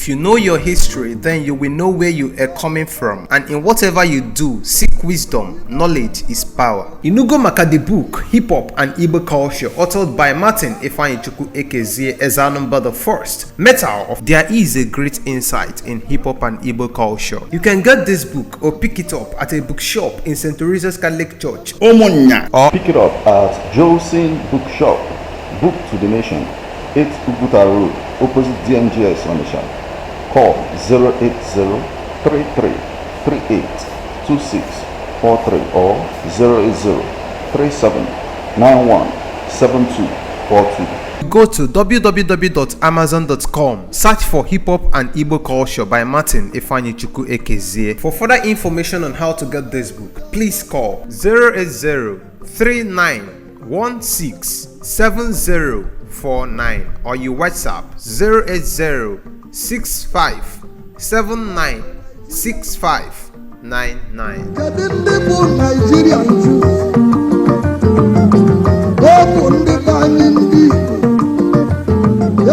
If you know your history, then you will know where you are coming from. And in whatever you do, seek wisdom. Knowledge is power. Inugo maka the book, Hip Hop and Igbo Culture, authored by Martin Ifeanyichukwu Ekezie Ezanumba the First. Metal of There is a great insight in hip hop and Igbo culture. You can get this book or pick it up at a bookshop in St. Teresa's Catholic Church Ụmụnnya. Or Pick it up at Jolson Bookshop, Book to the Nation, 8 Uguta Road, opposite DMGS Onitsha. Call 080 33 38 26 43 or 080 37 91 72 42. Go to www.amazon.com, search for Hip Hop and Igbo Culture by Martin Ifeanyichukwu Ekezie. For further information on how to get this book, please call 080 3916 7049 or you WhatsApp 080 65 79 6599. Kedu ndị bụ Naijiria nju? Ọ bụ ndị be anyị, ndị Igbo,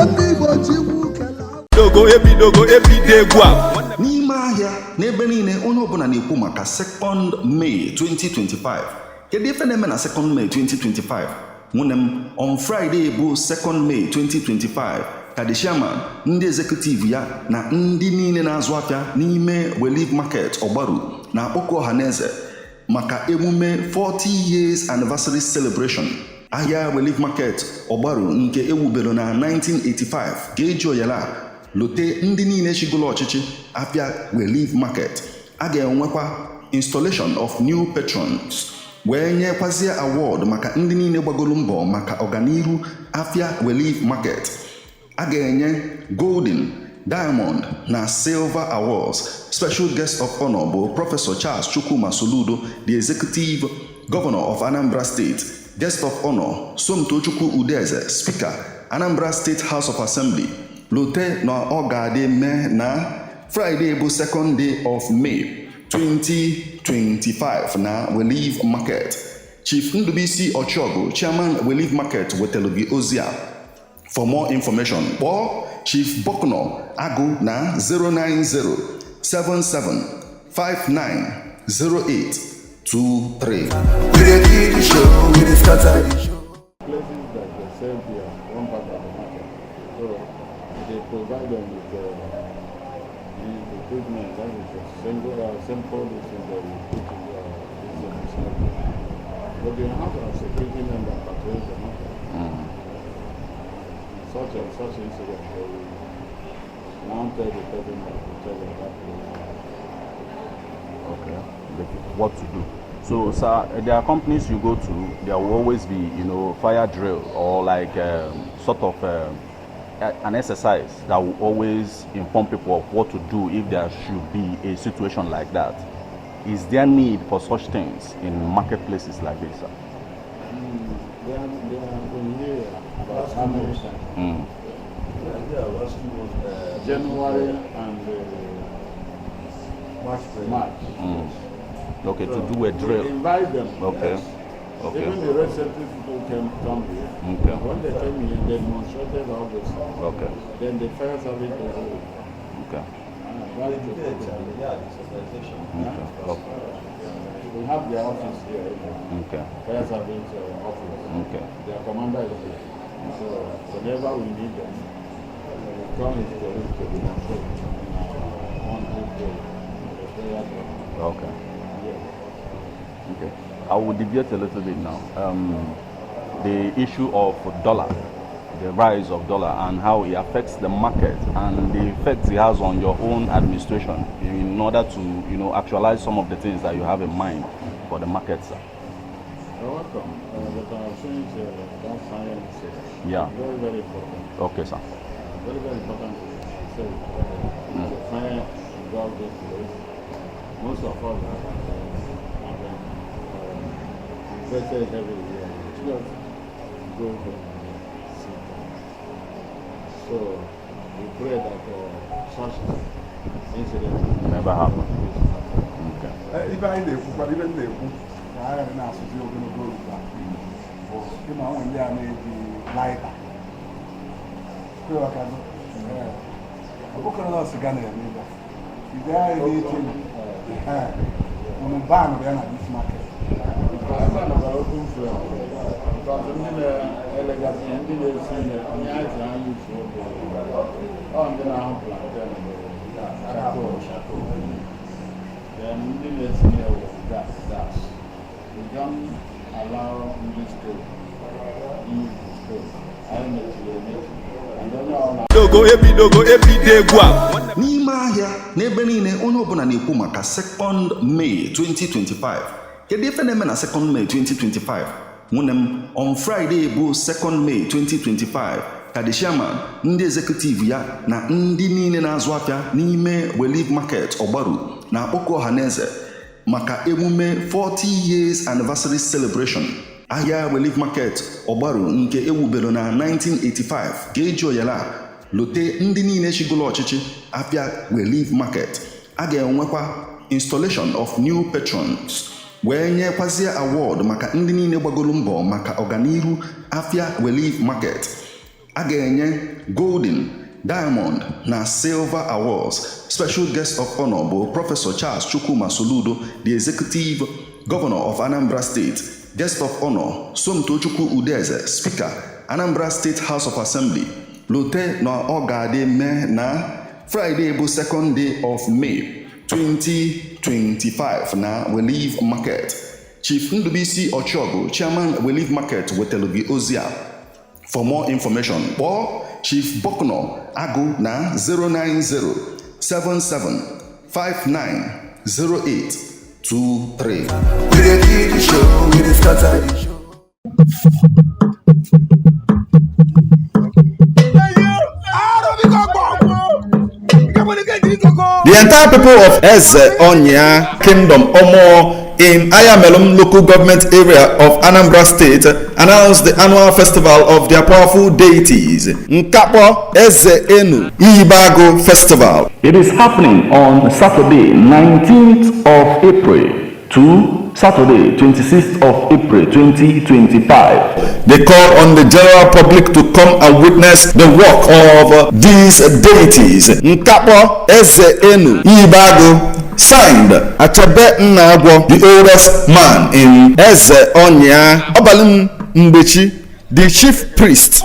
ndị Igbo Chikwu kele. Dogo ebidogo ebido egwu a. N'ime ahịa n'ebe niile, onye ọbụla na-ekwu maka 2nd May 2025. Kedu ife na-eme na 2nd May 2025? Nwunye m, on Friday bụ 2nd May 2025 ka the chairman, ndị executive ya na ndị niile na-azụ afịa n'ime Relief Market Ọgbaru na-akpọkọ ọha na eze maka emume 40 years anniversary celebration. Ahịa Relief Market Ọgbaru nke ewubere na 1985 ga-eji oyala lote ndị niile chigolo ọchịchị afịa Relief Market. A ga-enwekwa installation of new patrons, wee nyekwazie award maka ndị niile gbagoro mbọ maka ọganihu afịa Relief Market. A ga-enye golden, diamond na silver awards. Special guest of honor bụ Professor Charles Chukwuma Soludo, the Executive Governor of Anambra State. Guest of honor, Somtochukwu Udeze, Speaker, Anambra State House of Assembly. Lote na ọ ga-adị mee na Friday bụ 2nd day of May 2025 na Relief Market. Chief Ndubisi Ọchịọgụ, Chairman, Relief Market, wetara gị ozi a. For more information, kpọọ Chief Bokno Agụ na 090 77 59 08 23. We dey kill the show, we dey scatter the show. Places that they sell beer, one part of the market. So they provide them with the equipment, that is a single, simple this thing that you put in the this thing to sell beer. But you have a security men that patrol the market. In such and such incident, they will now tell the person that will tell them that place. Okay. What to do. So, sir, there are companies you go to, there will always be fire drill or like sort of an exercise that will always inform people of what to do if there should be a situation like that. Is there need for such things in marketplaces like this, sir? They have been here about how many times? January and March. Okay, to do a We drill. invite them. Okay. Yes. Okay. Even the road safety people came come here. When they came here, they demonstrated all this. Then the fire service also. That's the We have their office here, Fire service office. Their commander is here. So whenever we need them, we come with police to demonstrate in our monthly prayer, the prayer day. Yes. Okay. I will deviate a little bit now. The issue of dollar, the rise of dollar and how it affects the market and the effects it has on your own administration in order to actualize some of the things that you have in mind for the market, sir. You're welcome. But since that science is very, very important. Okay, sir. Very, very important to say the fire involved this place. Most of us have been invested heavily here. We just go home and sit down. So we pray that such incident Never happen. Okay. Ibe anyị na-ekwukwara, ibe m na-ekwu ka a ghara na-asụzi ogologo ugbu a bụ ịma onwe ndị a na-eji lighter. Ọ bụkọrọ na siga na-eme ebe a. Is there anything unu ban ya na this market? Ebe a nọkwara open flame because ndị na-elegasị ihe, ndị na-esi ihe, onye anyị si anyị uche bụ ọ ndị na-ahụ plantain bụ charcoal. Then ndị na-esi ihe bụ gas. We don't allow ndị stove, use the stove. Anyị mechiri emechi and onye ọbụla Ebidogo ebidogo ebido egwu a. N'ime ahịa n'ebe niile, onye ọbụla na-ekwu maka 2nd May 2025. Kedu ife na-eme na 2nd May 2025? Nwunye m, on Friday bụ 2nd May 2025 ka the chairman, ndị executive ya na ndị niile na-azụ afịa n'ime Relief Market Ọgbaru na-akpọkọ ọha na eze maka emume 40 years anniversary celebration. Ahịa Relief Market Ọgbaru nke ewubere na 1985 ga-eji oyala lote ndị niile chigolo ọchịchị afịa Relief Market. A ga-enwekwa installation of new patrons, wee nyekwazie award maka ndị niile gbagoro mbọ maka ọganihu afịa Relief Market. A ga-enye golden, diamond na silver awards. Special guest of honor bụ Professor Charles Chukwuma Soludo, the executive governor of Anambra State. Guest of honor, Somtochukwu Udeze, Speaker, Anambra State House of Assembly. Lote na ọ ga-adị mee na Friday bụ 2nd day of May 2025 na Relief Market. Chief Ndubisi Ọchịọgụ, Chairman, Relief Market, wetara gị ozi a. For more information, kpọọ Chief Bokno Agụ na 090 77 59 08 23. We dey kill the show, we dey scatter the show. The entire people of Eze Onya Kingdom Omo in Ayamelum Local Government Area of Anambra State announced the annual festival of their powerful deities, Nkakpo Eze Enu Ibago Festival. It is happening on Saturday, 19th of April to Saturday, 26th of April 2025. They call on the general public to come and witness the work of these deities. Nkakpo Eze Enu Ibago. Signed, Achebe Nnagwo, the oldest man in Eze Onya, Obalim Mbechi, the chief priest.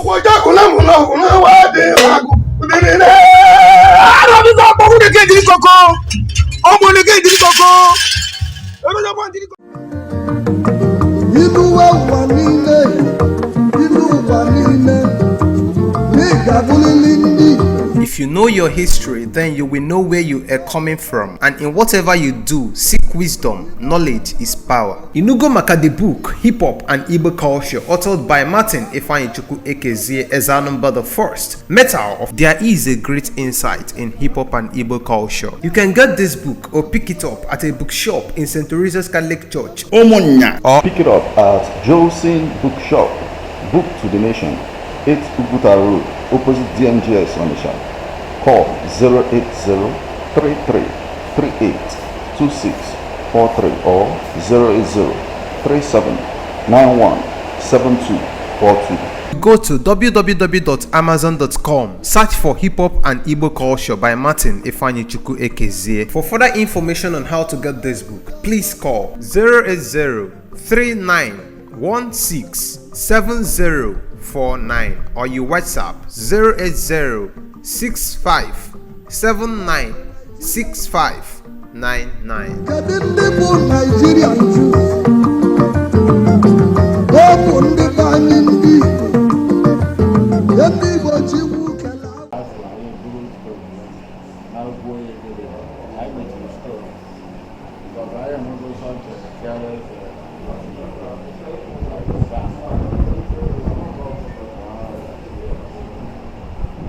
Ilu ụwa niile, ilu ụwa niile, na ị ga-abụrịrị ndị Igbo. If you know your history, then you will know where you are coming from. And in whatever you do, seek wisdom. Knowledge is power. Inugo Maka the book, Hip Hop and Igbo Culture, authored by Martin Ifeanyichukwu Ekezie Ezanumba the First. Metal of There is a great insight in hip hop and Igbo culture. You can get this book or pick it up at a bookshop in St. Teresa's Catholic Church, Umunya. Or pick it up at Jolson Bookshop, Book to the Nation, 8 Uguta Road, opposite DMGS Onisha. Call 080 33 38 26 43 or 080 37 91 72 42. Go to www.amazon.com, search for Hip Hop and Igbo Culture by Martin Ifeanyichukwu Ekezie. For further information on how to get this book, please call 080 3916 7049 or you WhatsApp 080 65 79 65 99. Kedu ndị bụ Naijiria nju? Ọ bụ ndị be anyị ndị Igbo. Ndị Igbo Chukwu kele. Asị anyị buru stove na gwuo ya egere anyị mechiri stove because anyị enwego such a careless like fan.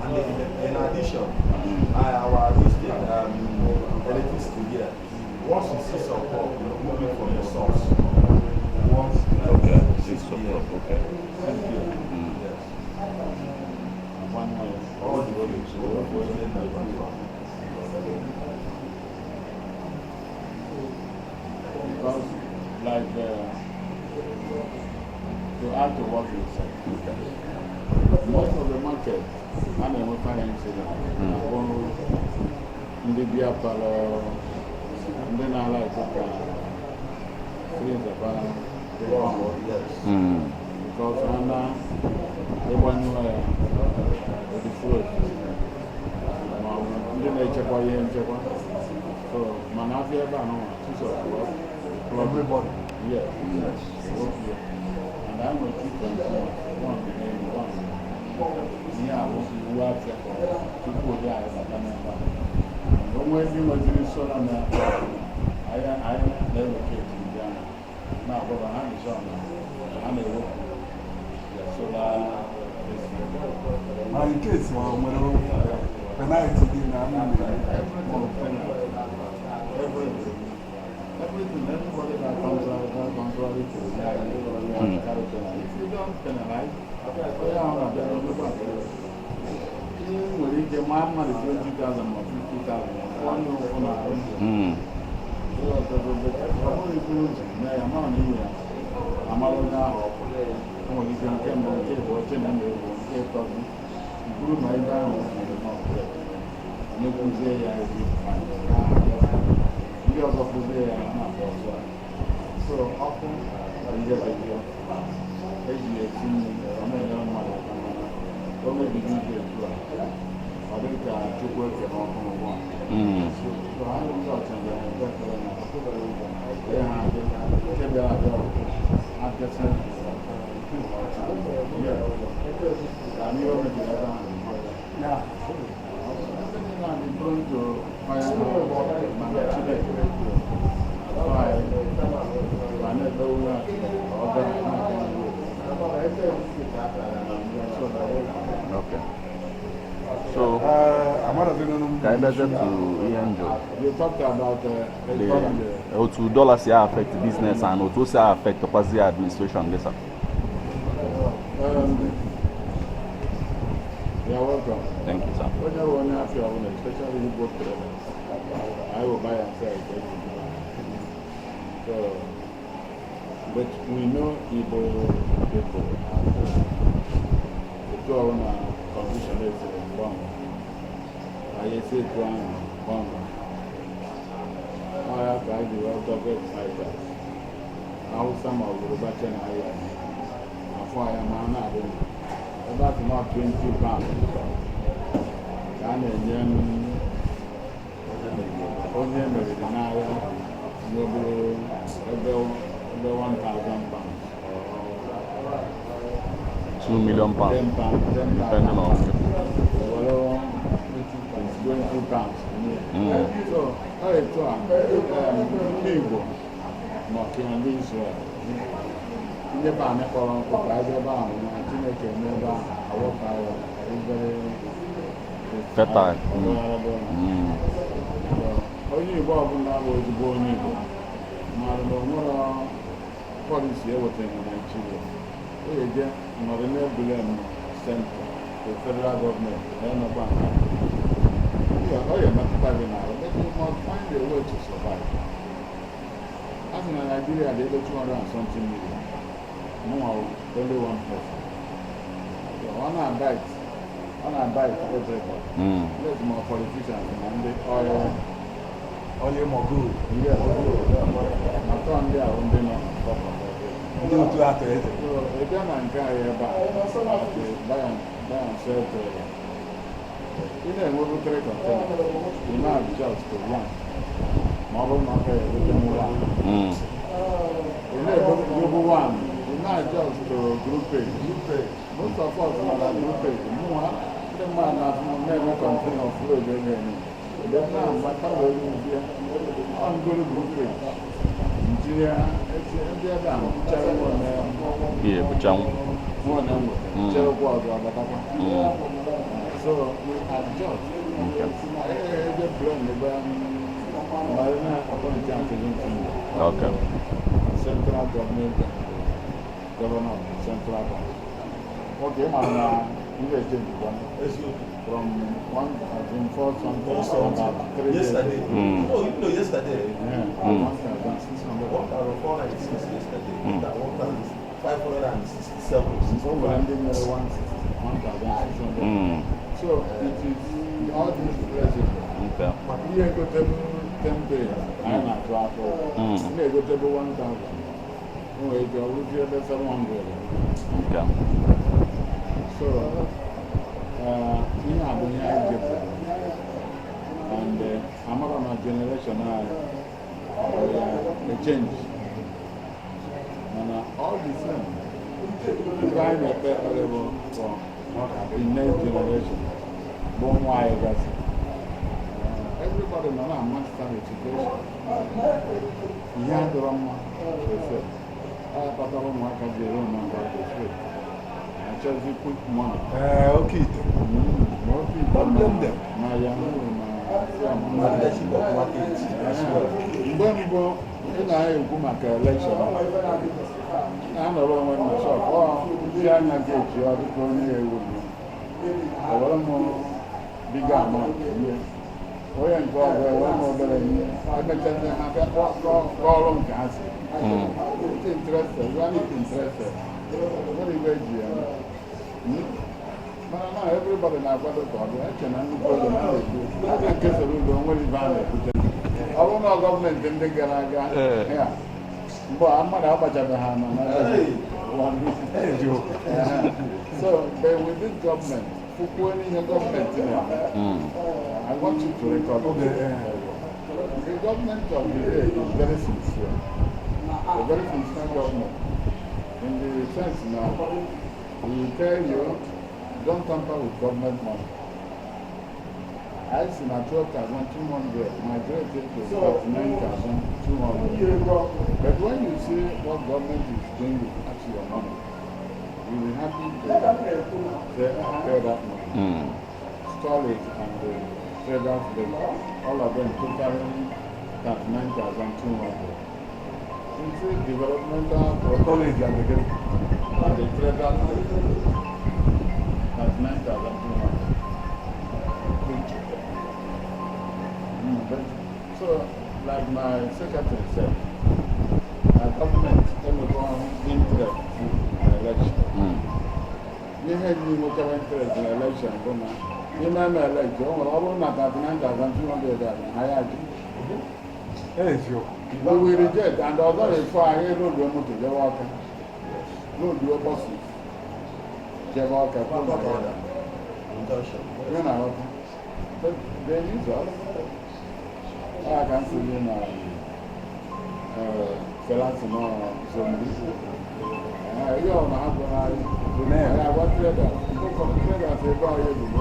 And in addition, our this thing, electricity here, once it's 6 o'clock, we remove it from the source. Once Okay, 6 6 p.m. o'clock, okay. 6 p.m. Yes. One way. All the volumes, so we don't need the transfer. Because, like, to add to what you said, Most of the market a na-enwe fire incident bụ ndị beer parlour, ndị na-ala ka freezer dị on. Because ha na ịgbanyụọ ya odi float, ma ọ bụ ndị na-echekwa ihe nchekwa. So mana afịa ebe a nọ 6 o'clock. Everybody. Yes. Okay. And I nwere two containers, one dị n'elu, one ihe a bụ iwu afịa tupu ụdị anyị bata n'ebe a. And o nwee ndị nweziri solar na anyị, anyị na-elocate ndị ahụ na-agwaba ha dị sure na ha na-ewepụ their solar AC. Ma in case ma o nwere penalty dị na ama na Everything is penalized. Everything. Everything, everybody that comes out that contrary to the law, you have to carry penalty. If you don't penalize, onye ahụ na-abịa n'ọgbakọ nke ị nwere ike maa mmadụ 20,000 ma 50,000 kwụọ ndị ụkwụ na arụ. Ọ bụrụ iburu ụzọ mee ya, mara na ihe ya amara onye ahụ ọkụ. O nwere ike nke mbụ, nke ịbụọ, che na na-egwu nke ịtọ gị buru ma ebe ahụ nwere n'ọkụ nyekwuzie ya ego ndị ọzọ kwuzie ya na-abụ ọzọ a. So ọkụ bụ ihe dị njọ eji ya esi nri, ọ na-enyere mmadụ aka, mana o mebiri ike etu a, ọ dị ka Chukwu ekere ọkụ n'ụwa. So anyị ndị ọchanja na-ekpe ekpere na ihe ha adị nke bịara abịa abịasị. Ka anyị o mebiri ebe ahụ. Ebe niile a dị prone to fire maka Chineke atụ anyị ma na-ekpe ụlọ a ka ọ bịa na-aga n'ihu. Okay. So, ka anyị bịazie to ihe njọ. You talked about economy. The otu dollar si affect business and otu o si affect kwazi administration gị, sir. You're welcome. Thank you, sir. Onye bụ onye afịa ọbụla, especially Igbo traders, I will buy and sell it every day. So, but we know Igbo people as etu ọbụla condition esiri mgbanwe, anyị esi etu ahụ gbanwe. Ọ ya ka anyị ji wee target fighters. Hausa ma ọ bụ Yoruba che na ahịa afọ ya ma a na-adị ndụ. Ebe a sị na £20 ka a na-enye m onye meriri n'agha n'obere ebe ebe £1,000 or £2 million. £10, 10 Depending on. Were £20 nye. So ọ etu a ndị Igbo nọ ka ndị Israel ndị be anyị kpọrọ nkụ ka aja ebe ahụ na Chineke eme ebe ahụ awọka ya obere Fertile. Onye Igbo ọbụla bụ ezigbo onye Igbo mara na onwere policy ewetara na Naijiria o eje nọrọ na-eblame central, the federal government na-emekwa nke a. Ọ ya emetụta gị n'ahụ, but you must find a way to survive. A sị na Nigeria dị ebe 200 and something million, mụnwa wụ only one person. So ọ na-abite, ọ na-abite everybody. Let more politicians na ndị oil Onye mogul. Yes, atọ ndị ahụ ndị nọ on top of everything. Ndị otu atọ eze. So ị bịa na nke anyị ebe a, at the buy and sell trader, ị na-enwebu three container, ị na-adjust to one ma ọ bụrụ na ọ ka ya egote one. Ị na-egobu one, ị na-adjust to groupage. Most of us nọ na groupage. Mụnwa ndị mmadụ na-afụ m na-eme container offload ego eme. Then now mgbata wee rụzie ọ ngoro groupage ntinye ndị ebe a chere nwa Ihe bụchanwụ. nwa na nweta cherekwa ọzọ abatakwa. So we adjust. Ebe blame ebe marina appoint and central government and the governor of the central bank. Okay, ma na ndị exchange kwa from 1,004 something about 3 days Yesterday. ago. No, you know yesterday. Yeah, 1,600. 1,496 yesterday. 1,500. 567. O nwere ndị nwere 1,600. So it is all these flexible. Ihe egotebu 10 days anyị na-atụ afọ, ndị egotebu 1000, o nwere ike ọ bụrụzie ebe 700. So ihe a bụ ihe anyị jepụrụ, and amara na generation anyị ọ ya e-change, mana all the same, ife anyị na-ekpe ekpere bụ for the next generation, bụ ụmụ anyị gasị. Everybody nọ na master the situation. Ihe adịrọ mma efe ọ kpatara ụmụaka ji ere ụmụ about the street, achọzi quick money. Ee, oke ite. Ma oke ite. Don't blame them. Ma yahoo, ma Ma leadership of market as well. Mgbe mbụ ị na-ekwu maka election, na-anọrọ onwe m na shop, ọ ndị anya ga-eji ọ dịka onye ewu ewere m big amount nye onye nke ọzọ, ewere m obere nye. Emechazie, ha bịa kpọọrọ nke ha si. It's interested, we are not interested. Nwere ibe eji ya. Mana na everybody na-akwado ka ọ bịa eche na nnukwu ego na na-ekwu oge nke soro udo nwere ibe a na-ekwute. Ọ bụrụ na gọọmenti ndị gara aga ya mgbe a mmadụ agbachabeghị ama na. So but with this government, fụkwuo n'ihe gọọmenti na-eme, I want you to record it. The government of the day is very sincere, a very sincere government, in the sense now we tell you, don't tamper with government money. I see na 12,200 migrated to 39,200. But when you see what government is doing with actual money, you'll be happy to pay that money. Storage and the traders, they, all of them totaling 39,200. You see developmental College and the and the traders, 39,200. But, so, like my secretary said, our government enwekwa interest in election. Ihe ji nwekara interest in election bụ na ime eme election, o nwere ọ bụrụ na 39,200 a na ha ya ajụ. Eziokwu. We will reject, and ọzọ na-efu anyị loaduo moto jebe Ọka, loaduo buses jebe Ọka kwuo maka ya. Induction. Ihe na-aghọta. But they use us. Ọ ka m si gị na Fela si nọ zombie. Ihe ọ na ha gwara anyị anyị agwa traders, mgbe ụfọdụ traders ebe anyị ebubo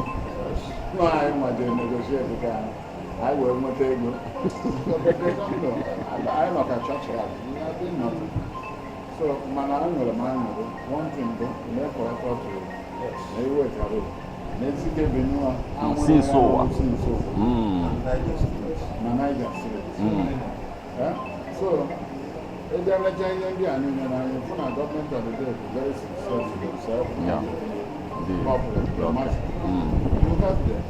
nọ, anyị nwajere negotiate ka anyị wee nweta ego. But they don't know. Anyị nọ ka church rat. We are doing nothing. So mana enwere m aṅụrị. One thing bụ na-ekọ effort na iwetara na ezigbo Benue Si nso ụwa. Si nso ụwa. Niger State. Na Niger State. Eh? So ebe emecha ihe ndị a niile n'anya, fụ na gọọmenti of the day is very sincere to themselves and the public, the masses. You have them.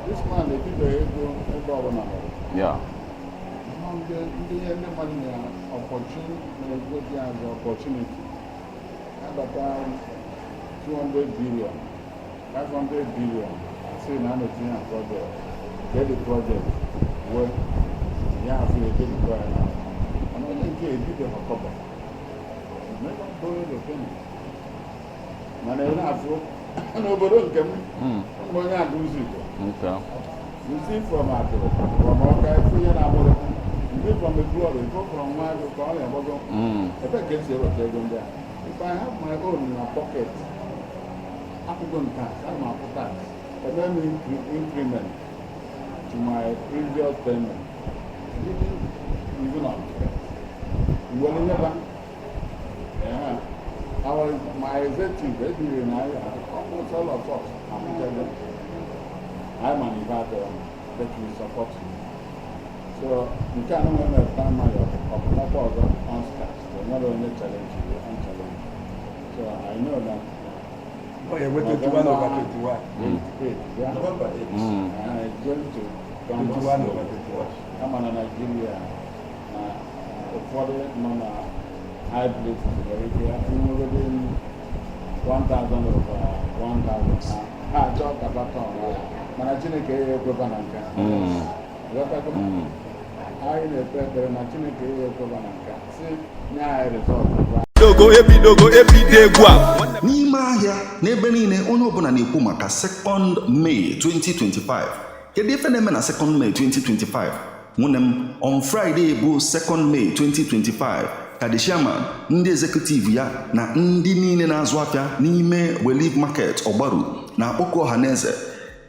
This man ebidoghị ego ebe ọbụla nọrọ. Ndị ihe ndị mmadụ na opportunity na-ego dị azụ opportunity abata 200 billion, 500 billion, asị na a na-etinye na project, get the project wee ya afọ ebebikọ ya na mana onye nke ebidoghị kọbọ, never borrowed a penny, mana ị na-afụ n'obodo nke m mgbe onye agụzi ite. You see from Akụrụ, from Ọka, ifu ihe na-agbọrọ. You see from Ekwulọbịa, ifu from Nwagụ ka ọ na-agbago. Ebe ka esi eweta ego ndị a? If I have my own in my pocket, akwụgo m tax, ana m akwụ tax. Eme m increment to my previous payment. Didn't even object. Were nyeba. Yeah. My executive, ebiri na anyị, almost all of us, akwụchago. I'm an inverter, but we support you. So nke a na nwere primary ọpụtakwa ọzọ unscratched. Enwere onye challenge you, unchallenge. So I know that Ọ ya enweta 21 over 21. 8, yeah? November 8. It's going to come 21 over 21. Kama na Nigeria na ụfọdụ nọ na high places nwere ike inwegode 1,000 over 1,000. Ha achọ ka batọn ya, mana Chineke ya ekweba na nke a. Ghọtago? Anyị na-ekpe ekpere na Chineke ya ekweba na nke a, si nye anyị result. Dogo ebidogo ebido egwu a. N'ime ahịa, n'ebe niile, onye ọbụla na-ekwu maka 2nd May 2025. Kedu ife na-eme na 2nd May 2025? Nwunye m, on Friday bụ 2nd May 2025 ka the chairman, ndị executive ya na ndị niile na-azụ afịa n'ime Relief Market Ọgbaru na-akpọkọ ọha na eze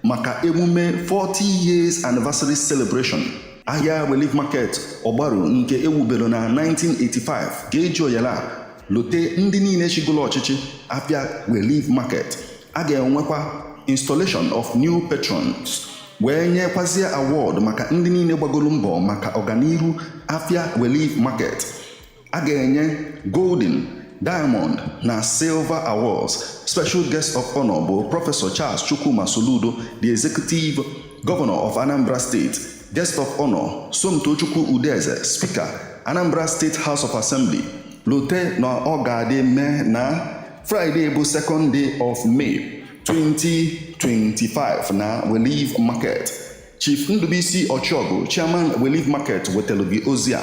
maka emume 40 years anniversary celebration. Ahịa Relief Market Ọgbaru nke ewubere na 1985 ga-eji oyala lote ndị niile chigolo ọchịchị afịa Relief Market. A ga-enwekwa installation of new patrons, wee nyekwazie award maka ndị niile gbagoro mbọ maka ọganihu afịa Relief Market. A ga-enye golden, diamond na silver awards. Special guest of honor bụ Professor Charles Chukwuma Soludo, the Executive Governor of Anambra State. Guest of honor, Somtochukwu Udeze, Speaker, Anambra State House of Assembly. Lote na ọ ga-adị mee na Friday bụ 2nd day of May 2025 na Relief Market. Chief Ndubisi Ọchịọgụ, Chairman, Relief Market, wetara gị ozi a.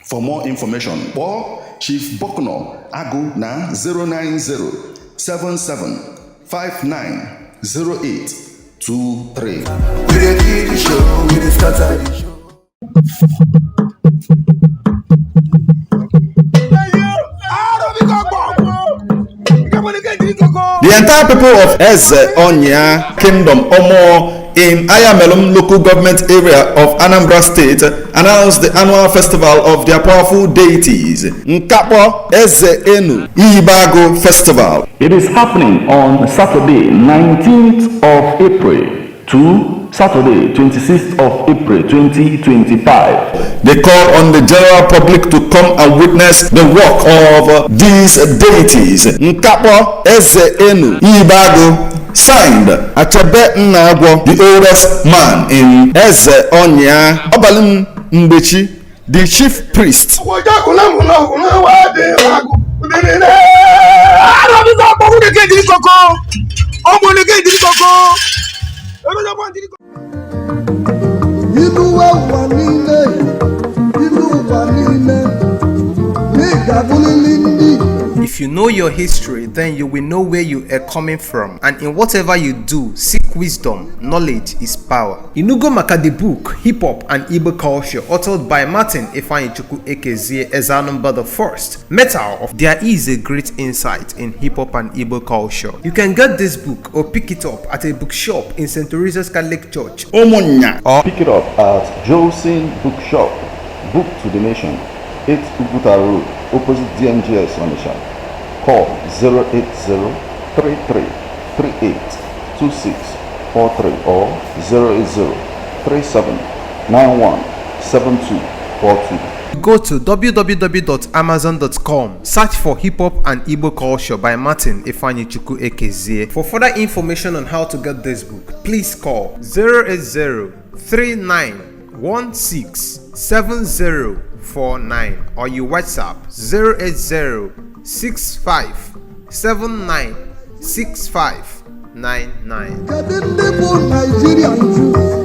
For more information, kpọọ Chief Bokno Agụ na 090 77 59 08 23. We dey kill the show, we dey scatter the show. The entire people of Eze Onya Kingdom, Omo, in Ayamelum Local Government Area of Anambra State announced the annual festival of their powerful deities, Nkakpo Eze Enu Ibago Festival. It is happening on Saturday, 19th of April to Saturday, 26th of April 2025. They call on the general public to come and witness the work of these deities. Nkakpo Eze Enu Ibago. Signed, Achebe Nnagwo, the oldest man in Eze Onya. Obalim Mbechi, the chief priest. Ilu ụwa niile, ilu ụwa niile, na ị ga-abụrịrị ndị Igbo. If you know your history, then you will know where you are coming from. And in whatever you do, seek wisdom. Knowledge is power. Inugo maka the book, Hip Hop and Igbo Culture, authored by Martin Ifeanyichukwu Ekezie Ezanumba the First. Metal of There is a great insight in hip hop and Igbo culture. You can get this book or pick it up at a bookshop in St. Teresa's Catholic Church Umunya. Or pick it up at Jolson Bookshop, Book to the Nation, 8 Uguta Road, opposite DMGS Onitsha. Call 080 33 38 26 43 or 080 37 91 72 42. Go to www.amazon.com, search for Hip Hop and Igbo Culture by Martin Ifeanyichukwu Ekezie. For further information on how to get this book, please call 080 3916 7049 or you WhatsApp 080 65 79 65 99. Kedu ndị bụ Naijiria nju?